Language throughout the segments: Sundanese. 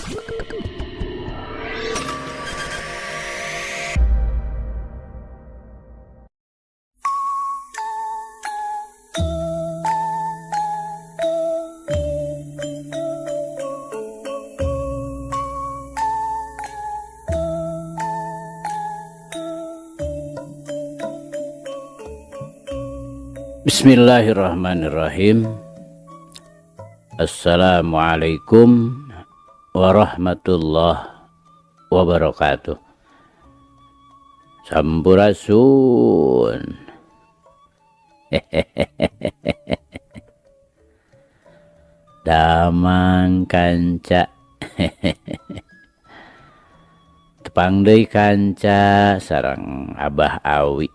Bismillahirrahmanirrahim. Assalamualaikum warahmatullahi wabarakatuh. Sampurasun. Damang kanca. Tepang deui kanca sareng Abah Awi.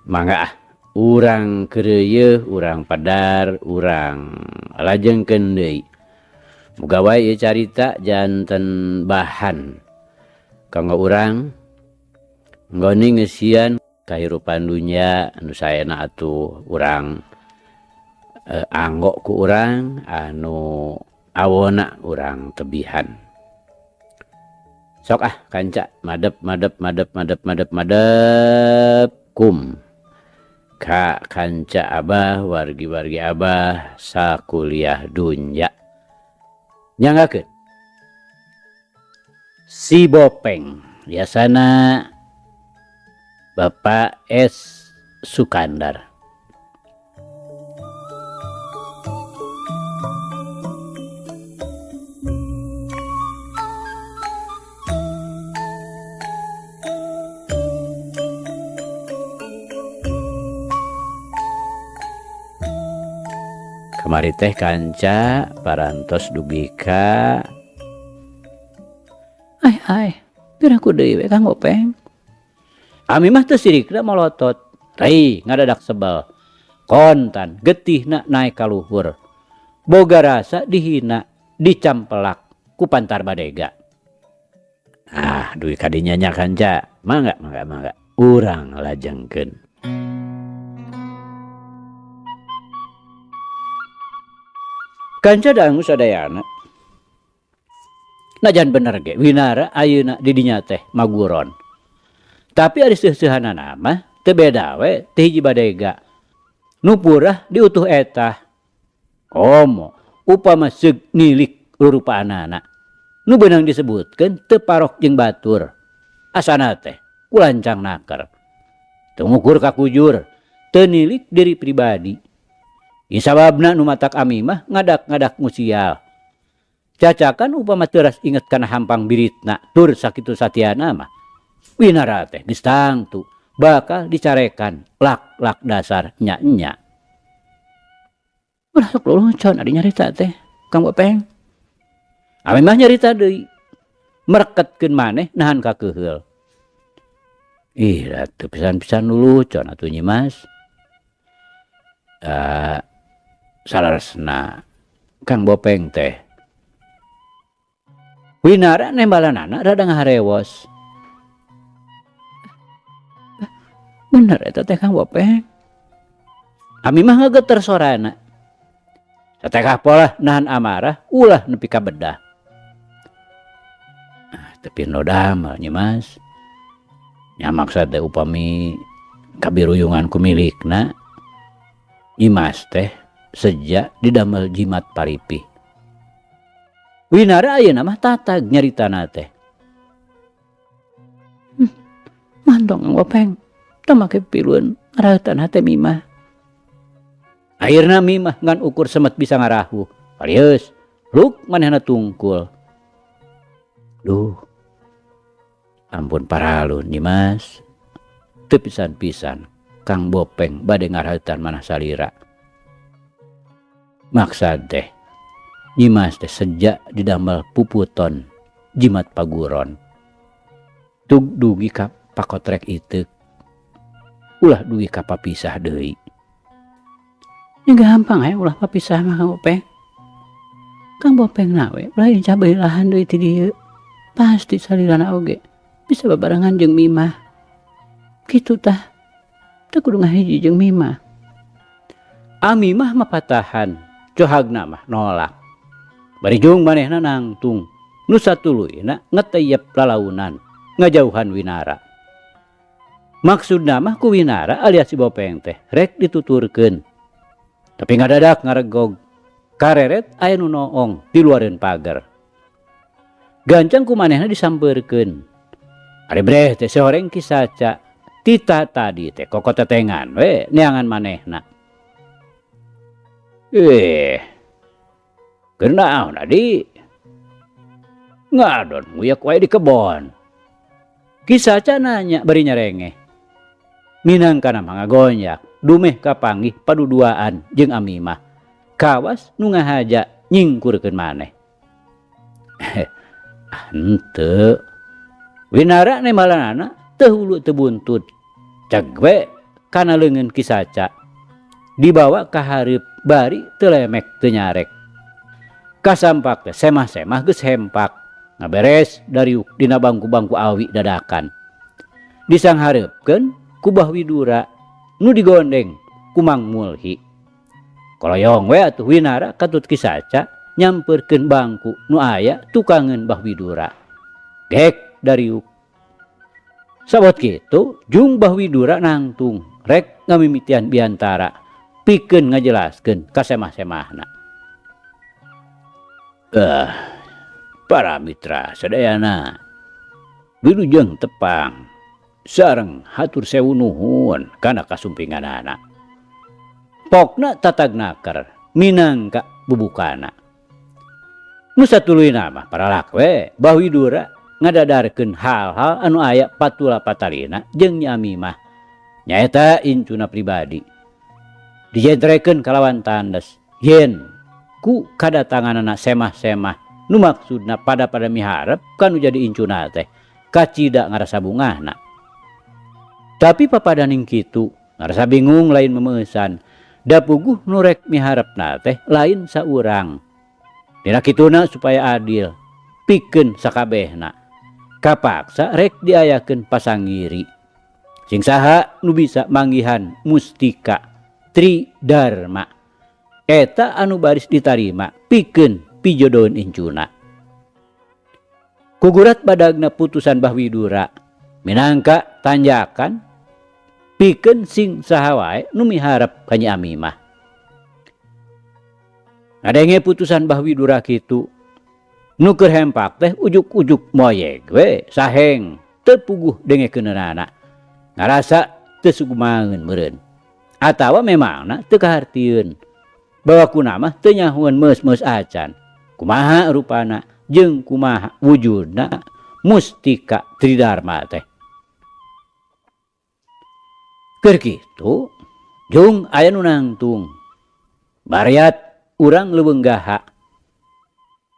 Mangga ah, urang keureuyeung, urang padar, urang lajengkeun deui. Muga wae ieu carita janten bahan kanggo urang nggoni ngeusian kahirupan dunya anu saena atuh urang anggo ku urang anu awona urang tebihan. Sok ah kanca madep madep madep madep madep madep kum ka kanca abah wargi-wargi abah sakuliah dunya. Nyanggakeun si Bopeng biasana Bapak S Sukandar. Kamari teh kanca parantos dugi ka ai ai piraku deui we Kang Gopeng. Ami mah teu sirikna molotot. Rai ngadadak sebel. Kontan getihna naek ka luhur. Boga rasa dihina, dicampelak ku pantar badega. Ah, dugi ka dinya nya kanca. Mangga mangga mangga urang lajengkeun. Kanca dangu sadayana. Najan bener ge Winara ayeuna di dinya teh maguron. Tapi ari seuh-seuhanana mah teu beda we ti hiji badega. Nu purah diutuh eta. Komo upama seug nilik rurupaanana. Nu beunang disebutkeun teu parok jeung batur. Asana teh kulancang naker. Teu ngukur ka kujur, teu nilik diri pribadi. Isababna nu matak ami mah ngadak-ngadak musial. Cacakan upama teras inget kana hampang biritna tur sakitu satiana mah. Winara teh geus tangtu bakal dicarekan lak-lak dasar nya-nya. Ulah sok lulucon ari nyarita teh Kang Bopeng. Ami mah nyarita deui. Mereketkeun maneh nahan kakeuheul. Ih, teu pisan-pisan lulucon atuh Nyi Mas. Salaresna Kang Bopeng teh Winara nembalanana rada ngaharewos. Bener eta teh Kang Bopeng. Ami mah ngageter sorana. Satekah polah nahan amarah ulah nepi ka bedah. Ah, tapi no damel Nyi Mas. Nya maksad teh upami kabiruyungan ku milikna Nyi Mas teh sejak didamel jimat paripih. Winara ayeuna mah tatag nyaritana teh. Mantong Kang Bopeng, teu make piluan ngarautan hate Mimah. Akhirna Mimah ngan ukur semet bisa ngarahu. Parius, luk manehna tungkul. Duh, ampun paralun Nyi Mas. Teu pisan-pisan Kang Bopeng bade ngarautan manah salira. Maksad teh Nyi Mas teh sejak didamel puputon jimat paguron. Tug dugi ka pakotrek iteuk. Ulah dugi ka papisah deui. Nya gampang aya ulah papisah mah Kang Bopeng. Kang Bopeng na we ulah lincah beuli lahan deui ti dieu. Pasti salirana oge bisa babarengan jeung Mimah. Kitu tah. Teu kudu ngahiji jeung Mimah. Ami mah mapatahan, cohagna mah nolak. Bari jung manehna nangtung nu satuluyna ngeteyep lalaunan ngajauhan Winara. Maksudna mah ku Winara alias si Bopeng teh rek dituturkeun. Tapi ngadadak ngaregog kareret aya nu noong di luareun pagar. Gancang ku manehna disampeurkeun. Ari breh teh sehoreng Ki Saca tita tadi teh kokotetengan we neangan manehna. Keur naon adi? Ngadon nguyak wae di kebon. Ki Saca nanya bari nyarengeh. Minangkana mah ngagonyak dumeh kapanggih paduduaan jeung Amimah. Kawas nu ngahaja nyingkurkeun maneh. Ah henteu. Winara nembalanana teu hulu teu buntut. Ceg we kana leungeun Ki Saca. Dibawa ka hareup bari teu lemek teu nyarek. Kasampak teh semah-semah geus hempak. Ngaberes dariuk dina bangku-bangku awi dadakan. Disanghareupkeun ku Bah Widura nu digondeng ku Mang Mulhi. Koloyong we atuh Winara katut Ki Saca nyampeurkeun bangku nu aya tukangeun Bah Widura. Gek dariuk. Sabot kitu jung Bah Widura nangtung rek ngamimitian biantara pikeun ngajelaskeun ka semah-semahna. Para mitra sadayana wilujeng tepang sareng hatur sewu nuhun kana kasumpinganana. Pokna tatag naker minangka bubukana. Nu satuluyna mah paralak we Bah Widura ngadadarkeun hal-hal anu aya patula patalina jeung Nyi Amimah. Nyaeta incuna pribadi. Dijentrekeun kalawan tandes yen ku kadatanganana semah-semah nu maksudna pada-pada miharep kanu jadi incuna teh kacida ngarasa bungahna. Tapi papadaning kitu ngarasa bingung lain memeusan da puguh nu rek miharepna teh lain saurang. Dina kituna supaya adil pikeun sakabehna kapaksa rek diayakeun pasangiri. Sing saha nu bisa manggihan mustika Tridharma eta anu baris ditarima pikeun pijodoheun incuna. Kugurat badagna putusan Bah Widura minangka tanjakan pikeun sing saha wae nu miharep ka Nyi Amimah. Ngadenge putusan Bah Widura kitu nu keur hempak teh ujuk-ujuk moyeg we saheng teu puguh dengekeunana. Ngarasa teu sugumangeun meureun atawa memangna teu kahartieun. Bawa kuna mah teu nyahoeun meus-meus acan. Kumaha rupana jeung kumaha wujudna mustika Tridharma teh. Keur kitu jung aya nu nangtung. Bariat urang leuweung gaha.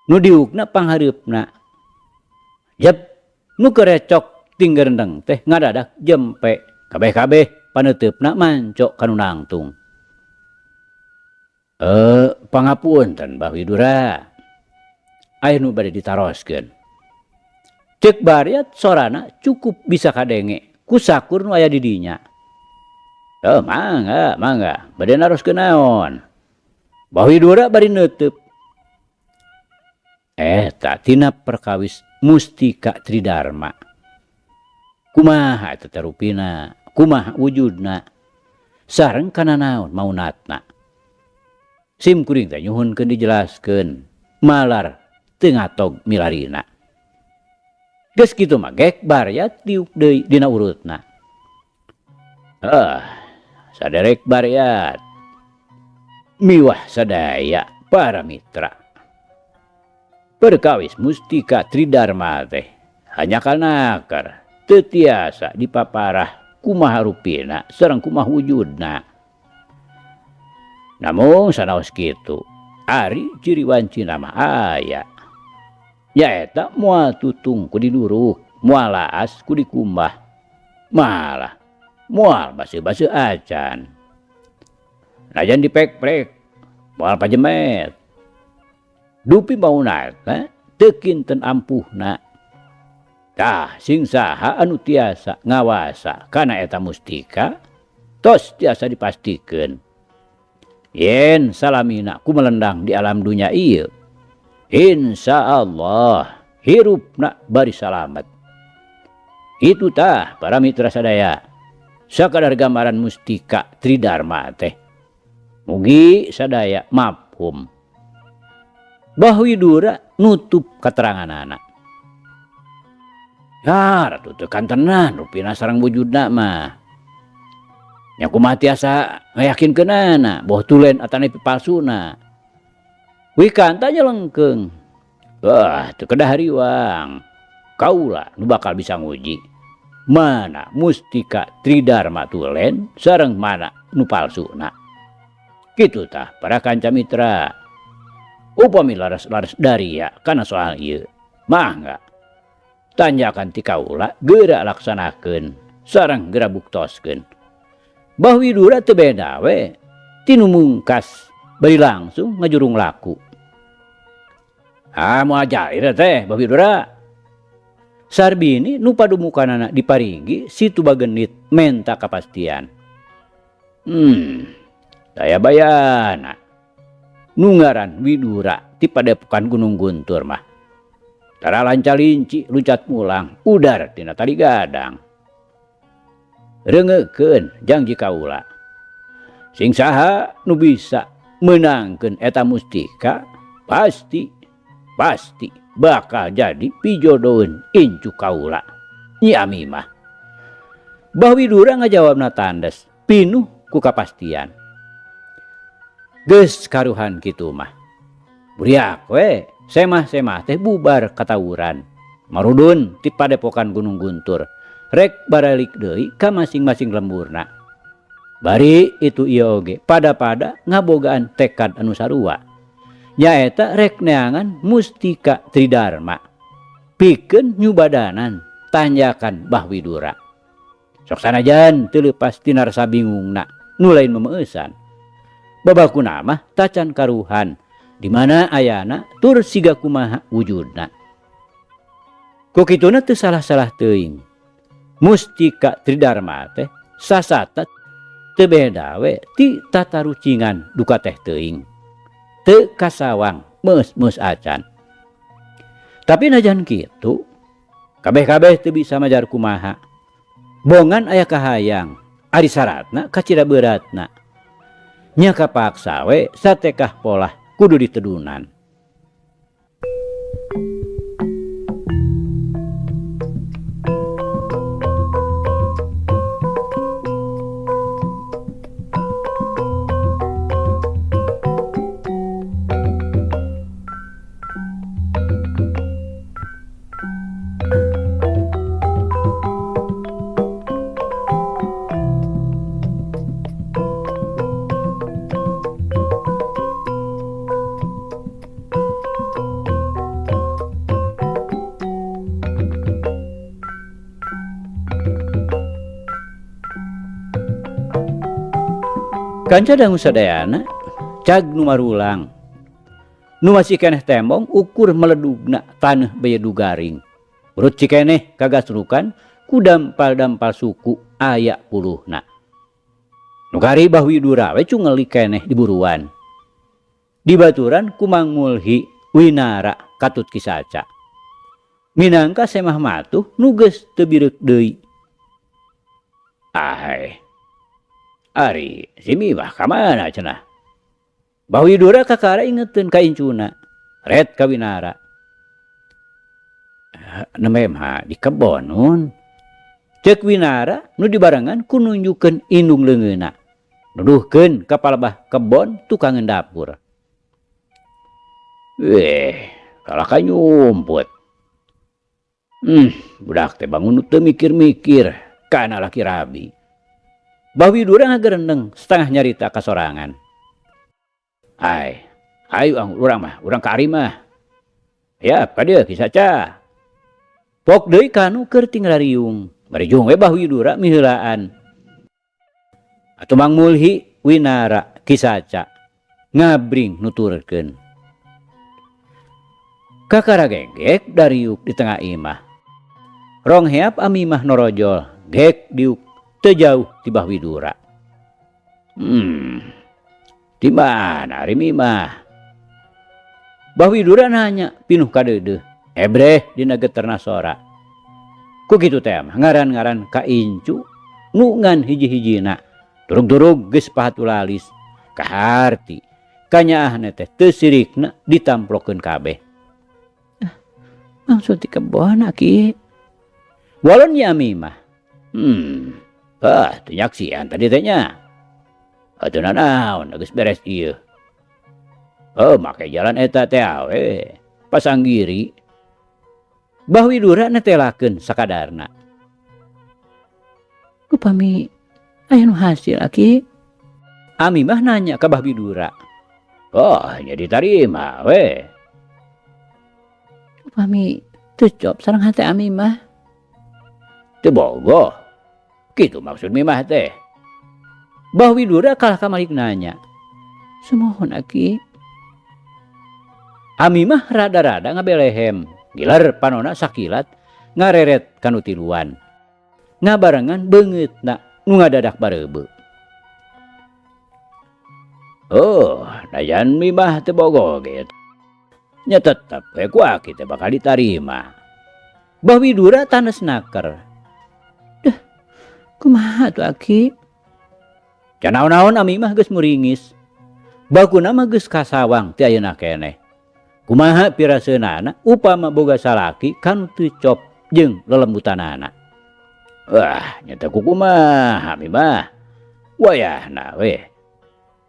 Nu diukna panghareupna. Jep nu kerecok tinggerendeng teh ngadadak jempe kabeh-kabeh paneuteup manco kanu nangtung. Pangapunten Bah Widura. Aya nu bade ditaroskeun. Ceuk bariat sorana cukup bisa kadenge ku sakur nu aya di dinya. Mangga, mangga, bade naroskeun naon? Bah Widura bari neuteub. Eta tina perkawis mustika Tridharma. Kumaha eta teh rupina, kumaha wujudna, sareng kana naon maunatna. Sim kuring teh nyuhunkeun dijelaskeun, malar teu ngatog milarina. Geus kitu mah gek bariat diuk deui dina urutna. Saderek bariat miwah sadaya para mitra. Perkawis mustika Tridharma teh hanya kanakar teu tiasa dipaparah kumaha rupina sareng kumaha wujudna. Namun sanaos kitu ari ciri wancina mah aya. Nyaeta moal tutung ku diduruk, moal laas ku dikumbah. Malah moal baseuh-baseuh acan. Najan dipek-prek moal pajemet. Dupi maunatna teu kinten ampuhna. Tah sing saha anu tiasa ngawasa kana eta mustika tos tiasa dipastikeun. Yen salamina ku melendang di alam dunya ieu. Insya Allah hirupna bari salamet. Itu tah para mitra sadaya. Sakadar gambaran mustika Tridharma teh. Mugi sadaya mafhum. Bah Widura nutup kateranganana. Ya, ratu teu kantenan rupina sareng wujudna mah. Nya kumaha tiasa ngayakinkeunana boh tulen atanapi palsuna. Wikanta nyelengkeung. Wah, teu kedah hariwang. Kaula nu bakal bisa nguji. Mana mustika Tridharma tulen sareng mana nu palsuna. Kitu tah para kanca mitra. Upami laras-laras daria kana soal ieu. Mangga. Tanjakan ti kaula geura laksanakeun sareng geura buktoskeun. Bah Widura teu beda we tinu mungkas bari langsung ngajurung laku. Ah, moal jair teh Bah Widura. Sarbini nu padumukanana diparinggi situ bagenit menta kapastian. Daya bayana. Nu ngaran Widura ti padepokan Gunung Guntur mah. Tara lanca-linci luncat mulang udar tina tali gadang. Reungeukeun jangji kaula. Sing saha nu bisa meunangkeun eta mustika pasti bakal jadi pijodoheun incu kaula. Nyi Ami mah. Bah Widura ngajawabna tandes pinuh ku kapastian. Geus karuhan kitu mah. Buriak we semah-semah teh bubar katawuran. Marudun ti padepokan Gunung Guntur. Rek baralik deui ka masing-masing lemburna. Bari itu ieu oge pada-pada ngabogaan tekad anu sarua. Nyaeta rek neangan mustika Tridharma. Pikeun nyubadanan tanjakan Bah Widura. Sok sanajan teu leupas tina rasa bingungna nu lain memeusan. Babakuna mah tacan karuhan di mana ayana tur siga kumaha wujudna. Ku kituna teu salah-salah teuing. Mustika Tridharma teh sasata teu beda we ti tatarucingan duka teh teuing. Teu kasawang meus-meus acan. Tapi najan kitu kabeh-kabeh teu bisa majar kumaha. Bongan aya kahayang, ari saratna kacida beuratna. Nya kapaksa we satekah polah kudu ditedunan. Kanca dangu sadayana cag nu marulang. Nu masih keneh tembong ukur meledugna taneuh beyedu garing. Urut cikeneh kagasrukan ku dampal-dampal suku aya puluhna. Nu kari Bah Widura we cungeli keneh diburuan. Dibaturan ku Mang Mulhi Winara katut Kisaca. Minangka semah matuh nu geus teu bireuk deui. Ahai. Ari, si Mimah ka mana cenah? Bah Widura kakara ingeteun ka incuna, ret ka Winara. Nembe mah di kebon nun. Ceuk Winara nu dibarengan ku nunjukkeun indung leungeunna. Nuduhkeun ka palebah kebon tukangeun dapur. Weh, kalah ka nyumput. Budak teh bangun teu mikir-mikir kana laki rabi. Bah Widura ngagerendeng setengah nyarita kasorangan. Ai, ayo ang urang mah, urang ka Ari mah. Ya, ka dieu Kisaca. Pok deui kanu keur tingrariung. Bari jung we Bah Widura miheulaan. Atuh Mang Mulhi Winara Kisaca ngabring nuturkeun. Kakara gegek dariuk di tengah imah. Rong heap amimah norojol, gek diuk teu jauh ti Bah Widura. Di mana ari mimah? Bah Widura nanya pinuh kadeudeuh, ebreh dina geterna sora. Ku kitu teh mah ngaran-ngaran ka incu nu ngan hiji-hijina. Turug-turug geus pahatulalis. Kaharti kanyaahna teh teu sirikna ditamplokeun kabeh. Ah, maksud ti kebon aki. Walon nya ami mah. Ah, teu nyaksian tadi teh nya. Atuh nanaon geus beres ieu. Oh, make jalan eta teh we. Pasanggiri. Bah Widura netelakeun sakadarna. Upami aya nu hasil aki. Ami mah nanya ka Bah Widura. Oh, nya ditarima we. Upami teu cop sareng hate ami mah. Teu bogoh. Kitu maksud mimah teh. Bah Widura kalah kamalik nanya. Sumuhun aki. Ami mah rada-rada ngabelehem. Gilar panona sakilat ngareret kanu tiluan. Ngabarengan beungeutna nu ngadadak bareubeu. Oh, najan mimah teu bogoh ge. Nya tetep we ku aki teh bakal ditarima. Bah Widura tanes naker. Duh, kumaha tuh aki? Can naon-naon ami mah geus muringis. Bakuna mah geus kasawang ti ayeuna keneh. Kumaha piraseunana upama boga salaki kanu teu cop jeung lelembutanana. Wah, nya teh kukumaha ami mah. Wayahna we.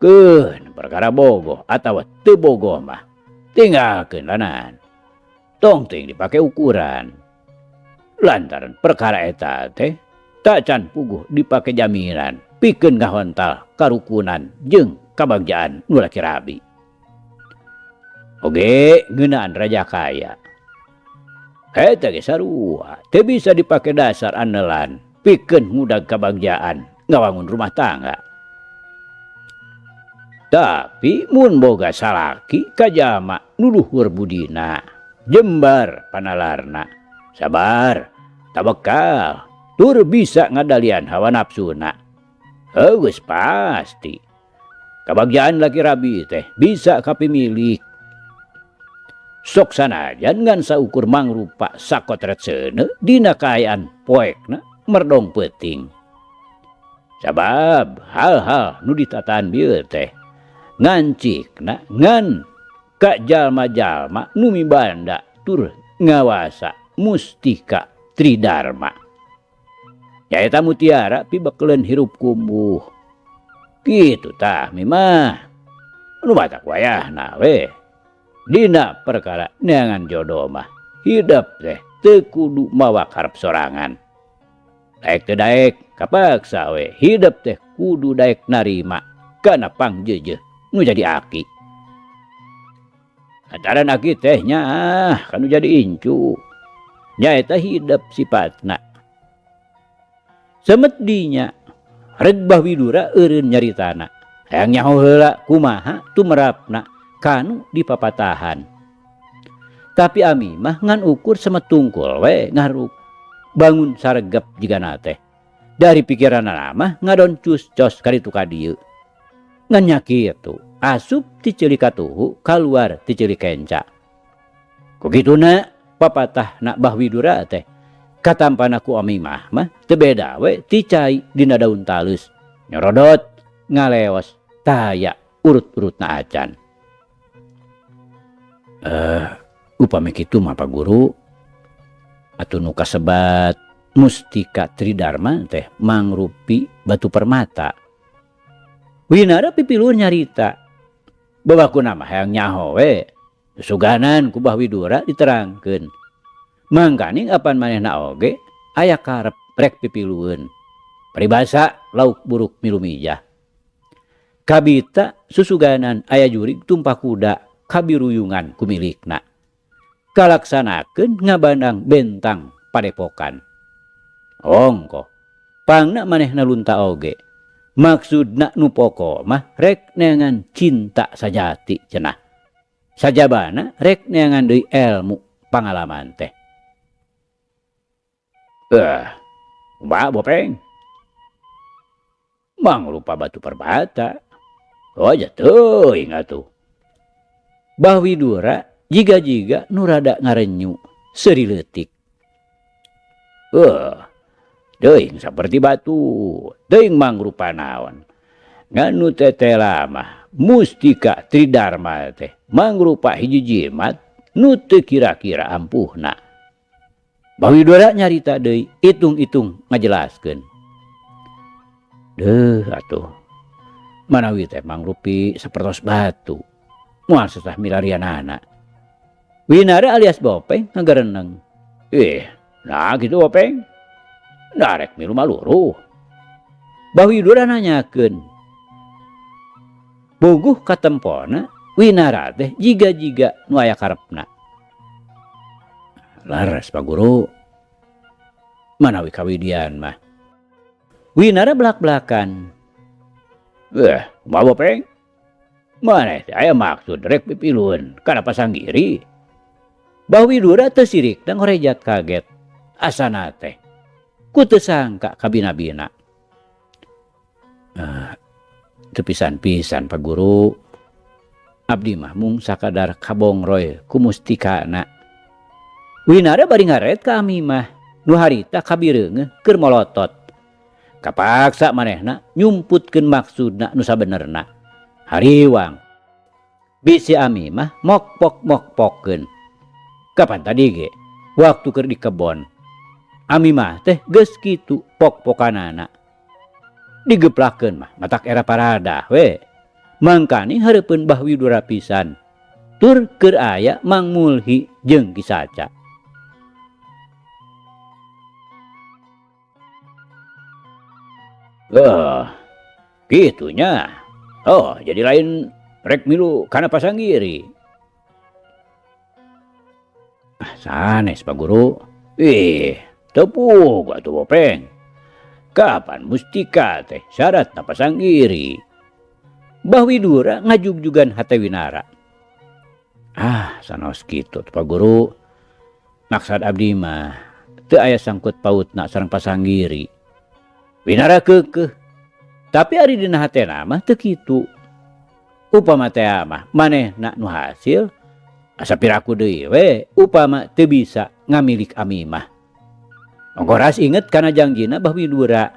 Keun perkara bogoh atawa teu bogoh mah tinggalkeun lanan. Tong teuing dipake ukuran. Lantaran perkara eta teh tacan puguh dipake jaminan pikeun ngahontal karukunan jeung kabagjaan nu laki rabi. Oge ngeunaan raja kaya. Eta ge sarua, teu bisa dipake dasar andelan pikeun ngudag kabagjaan ngawangun rumah tangga. Tapi mun boga salaki ka jalma nu luhur budina, jembar panalarna, sabar, tawakal, tur bisa ngadalian hawa nafsuna. Geus pasti. Kabagjaan laki rabi teh bisa kapimilik. Sok sanajan ngan saukur mangrupa sakotret seuneu dina kaayaan poekna merdong peuting. Sabab hal-hal nu ditataan bieu teh ngancikna ngan ka jalma-jalma nu mibanda tur ngawasa mustika tridharma. Nyaeta mutiara pibekeleun hirup kumbuh. Kitu tah mimah. Nu matak wayahna we. Dina perkara neangan jodoh mah hidep teh teu kudu mawa karep sorangan. Daek teu daek kapaksa we hidep teh kudu daek narima kana pangjeujeuh nu jadi aki. Lantaran aki teh nyaah kanu jadi incu. Nyaeta hidep sifatna. Semet dinya reg Bah Widura eureun nyaritana. Hayang nyaho heula kumaha tumerapna kanu dipapatahan. Tapi ami mah ngan ukur semet tungkul we ngaruk bangun saregep jigana teh. Dari pikiranana mah ngadon cus cos kaditu ka dieu. Ngan nya kitu, asup ti ceuli katuhu kaluar ti ceuli kenca. Ku kituna papatahna Bah Widura teh katampana ku ami mah mah teu beda we ti cai dina daun talus. Nyorodot ngaleos taya urut-urutna acan. Upami kitu mah Pak Guru atuh nu kasebat mustika tridharma teh mangrupi batu permata. Winara pipiluhur nyarita. Babakuna mah hayang nyaho we. Suganan ku Bah Widura diterangkeun. Mangkaning apan manehna oge aya karep rek pipilueun. Paribasa lauk buruk milu mijah. Kabita susuganan aya jurig tumpah kuda kabiruyungan ku milikna. Kalaksanakeun ngabandang bentang padepokan. Ongkoh, pangna manehna lunta oge. Maksudna nu pokok mah rek neangan cinta sajati cenah. Sajabana rek neangan deui ilmu pangalaman teh. Kumaha bopeng? Mangrupa batu permata. Oh, ja teuing atuh. Bah Widura jiga-jiga nu rada ngarenyu seuri leutik. Teuing saperti batu, teuing mangrupa naon. Ngan nu tetela mah mustika Tridharma teh mangrupa hiji jimat nu teu kira-kira ampuhna. Bah Widura nyarita deui itung-itung ngajelaskeun. Deuh atuh. Manawi teh mangrupi sapertos batu. Moal sesah milarianana. Winara alias Bopeng ngagareneng. Ih, nah kitu Bopeng. Darek milu maluruh. Bah Widura nanyakeun. Puguh katempona Winara teh jiga-jiga nu aya karepna. Laras Pak Guru. Manawi kawidian mah. Winara belak-belakan. Kumaha Bopeng? Maneh teh aya maksud rek pipilun kana pasanggiri. Bah Widura teu sirik da ngorejat kaget. Asana teh ku teu sangka kabina-bina. Teu pisan-pisan Pak Guru. Abdi mah mung sakadar kabongroy ku mustikana. Winara bari ngaret ka ami mah nu harita kabireungeuh keur molotot. Kapaksa manehna nyumputkeun maksudna nu sabenerna. Hariwang. Bisi ami mah mokpok-mokpokeun. Kapan tadi ge? Waktu keur di kebon. Ami mah teh geus kitu pok-pokanana. Digeplakeun mah matak era paradah we. Mangkani hareupeun Bah Widura pisan. Tur keur aya Mang Mulhi jeung Ki Saca. Gitunya. Oh, jadi lain rek milu kana pasanggiri. Ah, sanes Pak Guru. Ih, tepuk atuh Bopeng. Kapan mustika teh syaratna pasanggiri? Bah Widura ngajugjugan hate Winara. Ah, sanos kitu Pak Guru. Maksad abdi mah teu aya sangkut pautna sareng pasanggiri. Winara keukeuh. Tapi ari dina hatena mah teu kitu. Upama teh mah manehna nu hasil asa piraku deui we upama teu bisa ngamilik ami mah. Ongkoras inget kana jangjina Bah Widura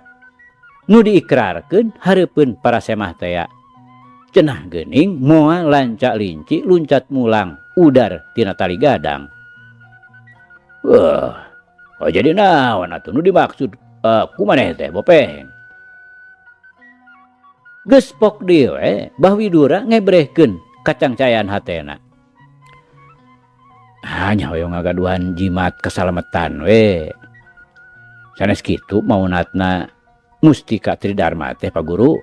nu diikrarkeun hareupeun para semah tea. Cenah geuning moal lanca linci luncat mulang udar tina tali gadang. Oh jadi naon atuh nu dimaksud ku maneh teh Bopeng? Geus pok deui we Bah Widura ngebrehkeun kacangcayan hatena. Hanya hoyong ngagaduhan jimat kesalamatan we. Sanes kitu maunatna mustika Tridharma teh Pak Guru.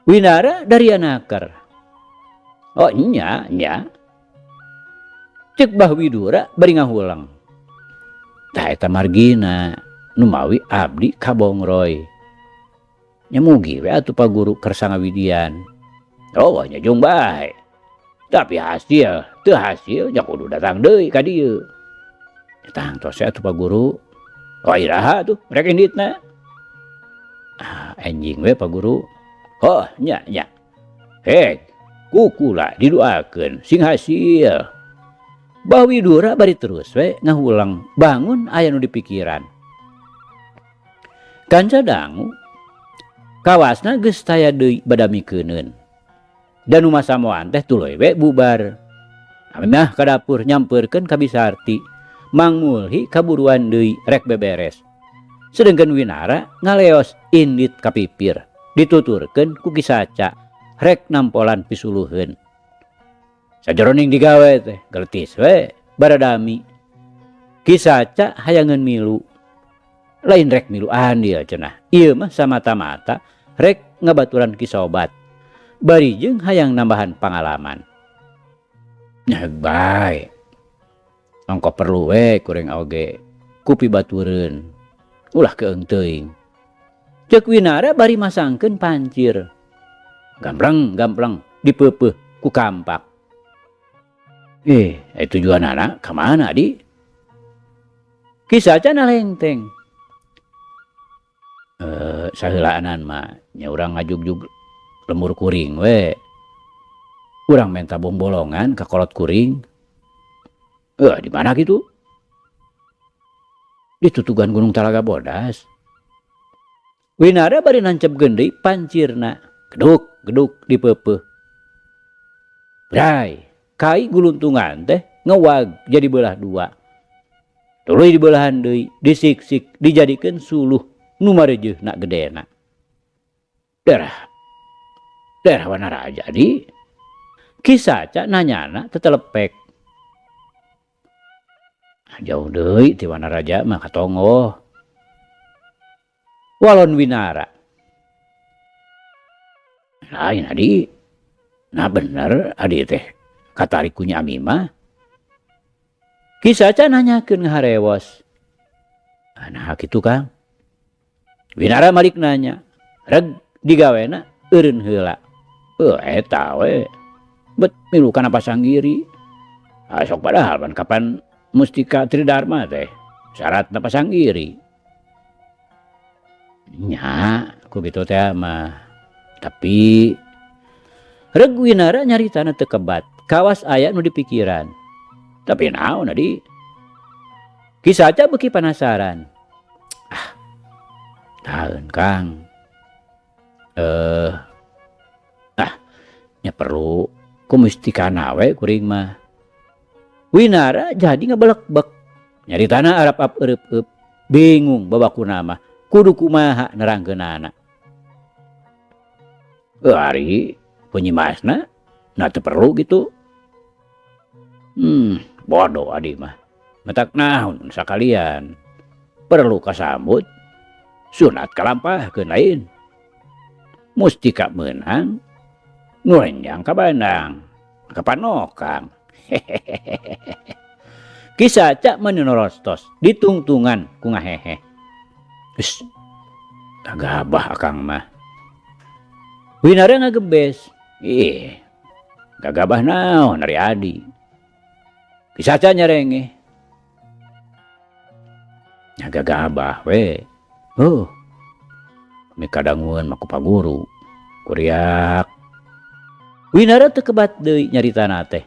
Winara dari anaker. Oh nya nya. Cek Bah Widura bari ngahulang. Tah eta margina nu mawi abdi kabongroy. Nya mugi we atuh Pak Guru kersa ngawidian. Oh nya jung bae. Tapi hasil teu hasil nya kudu datang deui ka dieu. Tang tos atuh Pak Guru. Oh iraha tuh rek inditna. Ah enjing we Pak Guru. Oh nya nya. Hek kukula didoakeun sing hasil. Bah Widura bari terus we ngahulang bangun aya nu dipikiran. Kanca dangu kawasna geus taya deui badamikeuneun. Da nu masamoan teh tuluy we bubar. Ami mah ka dapur nyampeurkeun ka Bisarti. Mang Mulhi kaburuan deui rek beberes. Sedengkeun Winara ngaleos indit ka pipir. Dituturkeun ku Ki Saca rek nampolan pisuluheun. Sajeroning digawe teh geletis we baradami. Ki Saca hayangeun milu. Lain rek milu andil cenah. Ieu mah samata-mata rek ngabaturan Ki Sobat. Bari jeung hayang nambahan pangalaman. Nya bae. Ongko perlu we kuring oge kupi batureun. Ulah keung teuing. Ceuk Winara bari masangkeun pancir. Gampleng-gampleng dipeupeuh ku kampak. Tujuanana ka mana di? Ki Saca nalengteng. Saheulaanan mah nya urang ngajugjug lemur kuring we. Urang menta bombolongan ka kolot kuring. Di mana kitu? Di tutugan Gunung Talaga Bodas. Winara bari nancep deui pancirna. Geduk geduk dipeupeuh. Bray, kai guluntungan teh ngewag jadi belah dua. Tuluy dibelahan deui, disiksik, dijadikeun suluh nu mareujeuhna gedena. Daerah daerah Wanaraja di Ki Saca nanyana tetelepek. Jauh deui ti Wanaraja mah katonggoh. Walon Winara. Lain adi. Nah bener adi teh katarik ku Nyi Ami mah. Ki Saca nanyakeun ngaharewos. Nah kitu Kang. Winara malik nanya. Reg digawena eureun heula. Eta we. Bet milu kana pasanggiri. Sok padahal pan kapan Mustika Tridharma teh syaratna pasanggiri. Nya ku kitu teh mah. Tapi reg Winara nyaritana teu kebat. Kawas aya nu dipikiran. Tapi naon adi? Ki Saca beuki panasaran. Ah. Taeun Kang. Nya perlu ku mustikana we kuring mah. Winara jadi ngabelekbek. Nyaritana arap-ap eureup-eup. Bingung babakuna mah. Kudu kumaha nerangkeunana. Ari punyimasna na teu perlu gitu. Bodoh adi mah. Matak naon sakalian. Perlu kasambut sunat kalampahkeun lain. Mustika meunang nu renjang ka bandang, ka panokang. Ki Saca meuneunorostos ditungtungan ku ngahehe. Geus gagabah akang mah. Winara ngagebes. Ih, gagabah naon ari adi. Ki Saca nyarengeh. Nya gagabah we. Heuh. Mikadangueun mah ku paguru. Kuriak. Winara teu kebat deui nyaritana teh.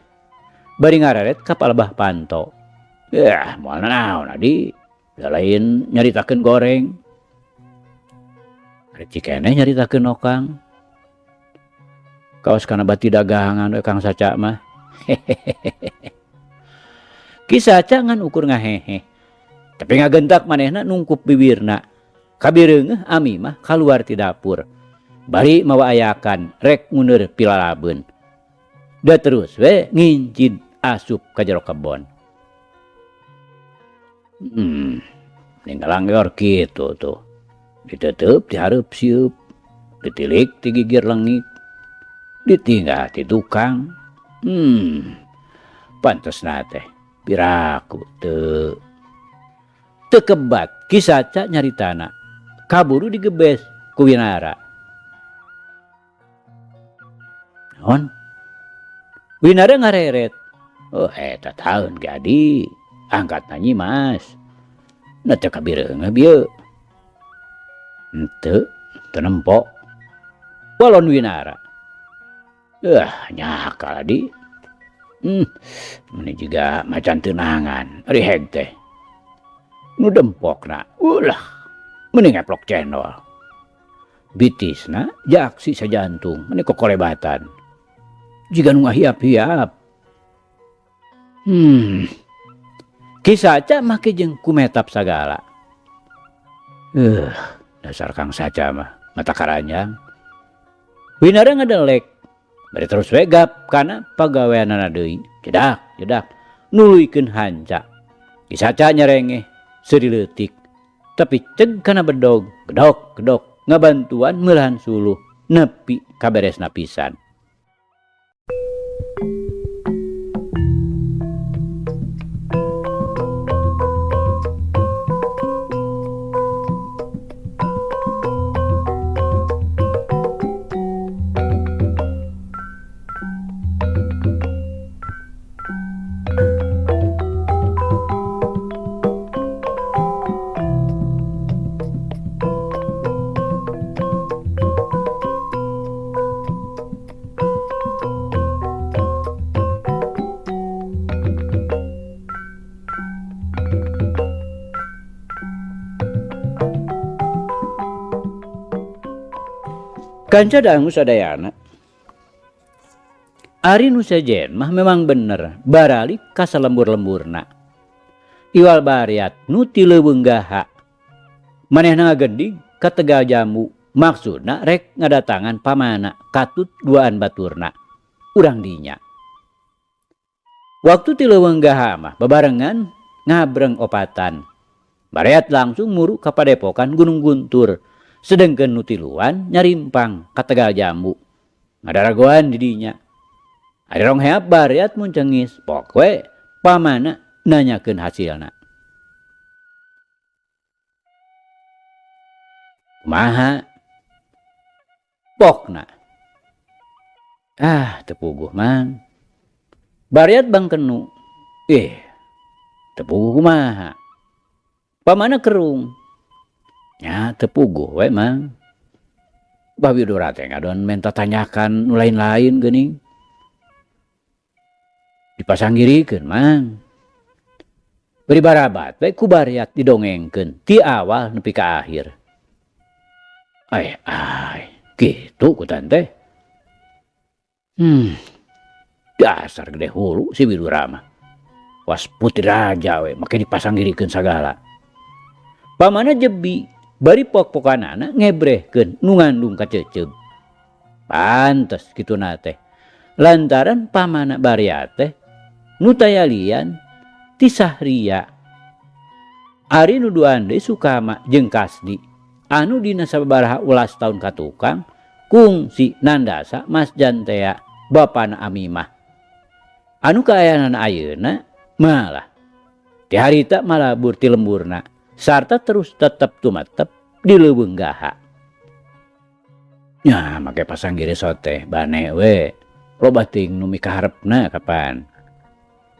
Bari ngareret ka palebah panto. Yah, moal nanaon adi. Da lain nyaritakeun goreng. Ari cikeneh nyaritakeun okang. Kaos kana bati dagangan we Kang Saca mah. Ki Saca ngan ukur ngahehe. Tapi ngagentak manehna nungkup bibirna. Kabireungeuh Ami mah kaluar ti dapur. Bari mawa ayakan rek nguneur pilalabeun. Da terus we ngincid asup ka jero kebon. Ninggalang yor kitu tuh. Diteuteup ti hareup sieup, ditilik ti gigir lengik, ditinggal ti tukang. Pantesna teh piraku teu. Teu kebat Ki Saca nyaritana. Kaburu digebes ku Winara. Naon? Winara ngareret. Oh, eta taun ge adi. Angkatna Nyimas. Na teu kabireungeuh bieu. Henteu, teu nempo. Walon Winara. Nyakal adi. Meni jiga macan teunangan ari heg teh. Nu dempokna, ulah meni ngeplok cendol. Bitisna jaksi sajantung meni kokolebatan. Jiga nu ngahiap-hiap. Ki Saca make jeung kumetap sagala. Dasar Kang Saca mah mata karanjang. Winara ngadelek. Bari terus we gap kana pagaweanana deui. Jedak, jedak nuluykeun hanca. Ki Saca nyerengeh seuri leutik. Tapi ceg kana bedog, gedok, gedok ngabantuan meulahan suluh nepi kaberesna pisan. Kanca dangu sadayana. Ari nu sejen mah memang bener baralik ka salembur-lemburna. Iwal bariat nu ti leuweung gaha. Manehna ngagendig ka Tegal Jambu maksudna rek ngadatangan pamana katut duaan baturna. Urang dinya. Waktu ti leuweung gaha mah babarengan ngabreng opatan. Bareat langsung muru ka padepokan Gunung Guntur. Sedengkeun nu tiluan nyarimpang ka Tegal Jambu. Ngadaragoan di dinya. Ari rong heap bareat mun cengis, pok we pamana nanyakeun hasilna. Kumaha? Pokna. Ah, teu puguh mang. Bareat bangkenu. Ih, teu puguh kumaha? Pamana kerung. Nya teu puguh we mang. Bah Widura teh ngadon menta tanyakan nu lain-lain geuning. Dipasanggirikeun mang. Bari barabat we ku bariat didongengkeun ti awal nepi ka akhir. Ai ai, kitu ku tante. Dasar gede hulu si Widura mah. Was putri raja we make dipasanggirikeun sagala. Pamana jebi bari pok-pokanana ngebrehkeun nu ngandung kaceuceub. Pantes kituna teh. Lantaran pamana bariat teh nu tayalian ti Sahria. Ari nu duaan deui Sukama jeung Kasdi anu dina sababaraha ulas taun ka tukang kungsi nandasa Mas Jantea bapana Amimah. Anu kaayaanana ayeuna malah ti harita malabur ti lemburna sarta terus tetep tumetep di leuweung gaha. Nya make pasanggiri sote bane we loba teuing nu mikaharepna kapan.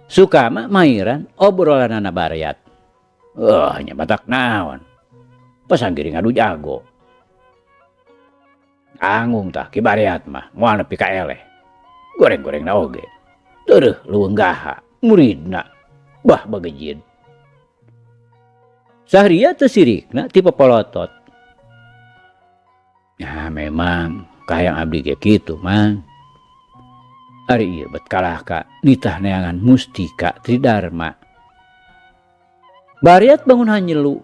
Sukama mairan obrolanana bariat. Nya batak naon. Pasanggiri ngadu jago. Anggung tah ki bariat mah moal nepi ka eleh. Goreng-gorengna oge. Tereuh leuweung gaha muridna bah bagejid. Sahria teu sirikna ti popolotot. Ya memang kahayang abdi ge kitu mang. Ari ieu bet kalah ka nitah neangan mustika Tridharma. Bariat bangun hanyelu.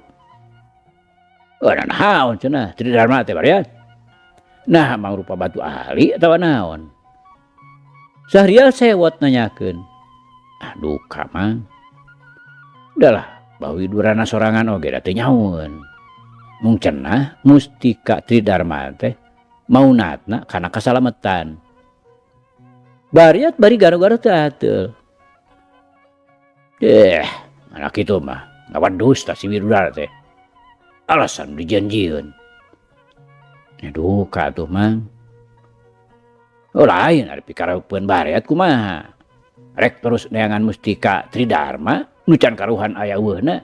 Ora naon cenah Tridharma teh bariat. Nah mangrupa batu ahli atawa naon. Sahrial sewot nanyakeun. Ah duka mang. Udahlah bawi durana sorangan oge da teu nyaun. Mung cenah mustika Tridharma teh maunatna kana kasalametan. Bariat bari garo-garo teu ateul. Anak kitu mah ngawedus tah si Widura teh. Alasan dijanjieun. Nya duka atuh mang. Oh lain ari pikareupeun bariat kumaha. Rek terus neangan mustika Tridharma nu can karuhan aya eueuhna.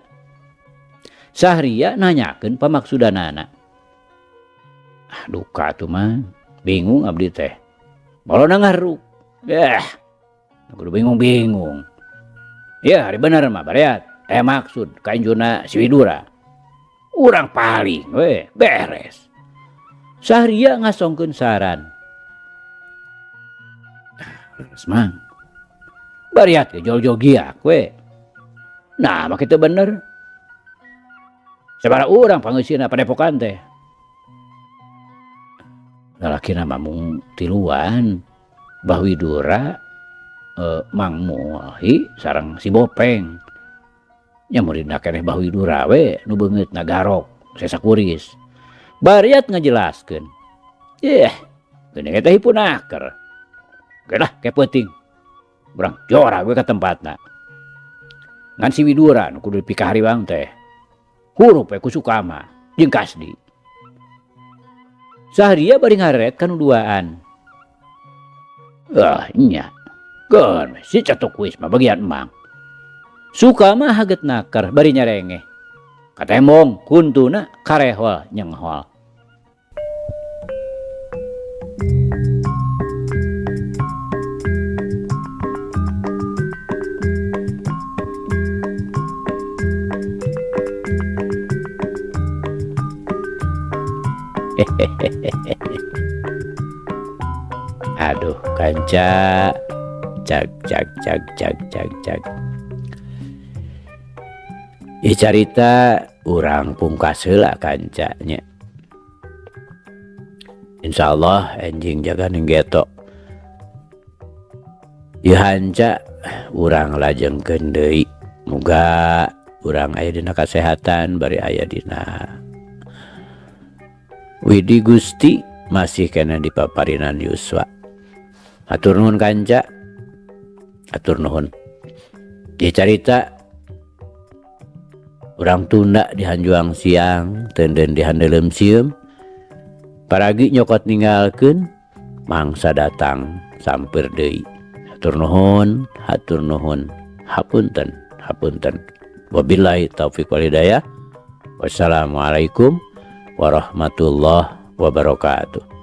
Sahria nanyakeun pamaksudanana. Ah duka atuh mang. Bingung abdi teh. Balona ngaruk. Kudu bingung-bingung. Ya, hari bener mah bariat. Maksud ka injuna si Widura. Urang paling we beres. Sahria ngasongkeun saran. Leres mang. Bariat ge jol-jol giak we. Nah, mah kitu bener. Sabaraha urang pangeusieuna padepokan teh. Lalakina mah mung tiluan. Bah Widura, Mang Muahi sareng si Bopeng. Nya muridna keneh Bah Widura we nu beungeutna garok sesakuris. Bariat ngajelaskeun. Yeh, geuning eta hipunaker. Geus lah ke peuting. Urang jora we ka tempatna. Ngan si Widura nu kudu dipikahariwang teh. Hurup we ku Sukama jeung Kasdi. Sahria bari ngareret ka nu duaan. Ah, nya. Keun si catuk kuis mah bagian emang. Sukama haget nakar bari nyarengeh. Katembong kuntuna karehol nyenghol. Hehehehe. Aduh kanca, cag cag cag cag cag cag. Ieu carita urang pungkas heula, kanca, nya. Insyaallah enjing jaga ning geto. Ieu hanca urang lajengkeun deui. Muga urang aya dina kasehatan bari aya dina Widi Gusti, masih keneh dipaparinan yuswa. Hatur nuhun, kanca. Hatur nuhun. Ieu carita urang tunda di hanjuang siang, tenden di handeuleum sieum. Paragi nyokot ninggalkeun, mangsa datang sampeur deui. Hatur nuhun, hatur nuhun. Hapunten, hapunten. Wabillahi taufik wal hidayah. Wassalamualaikum warahmatullahi wabarakatuh.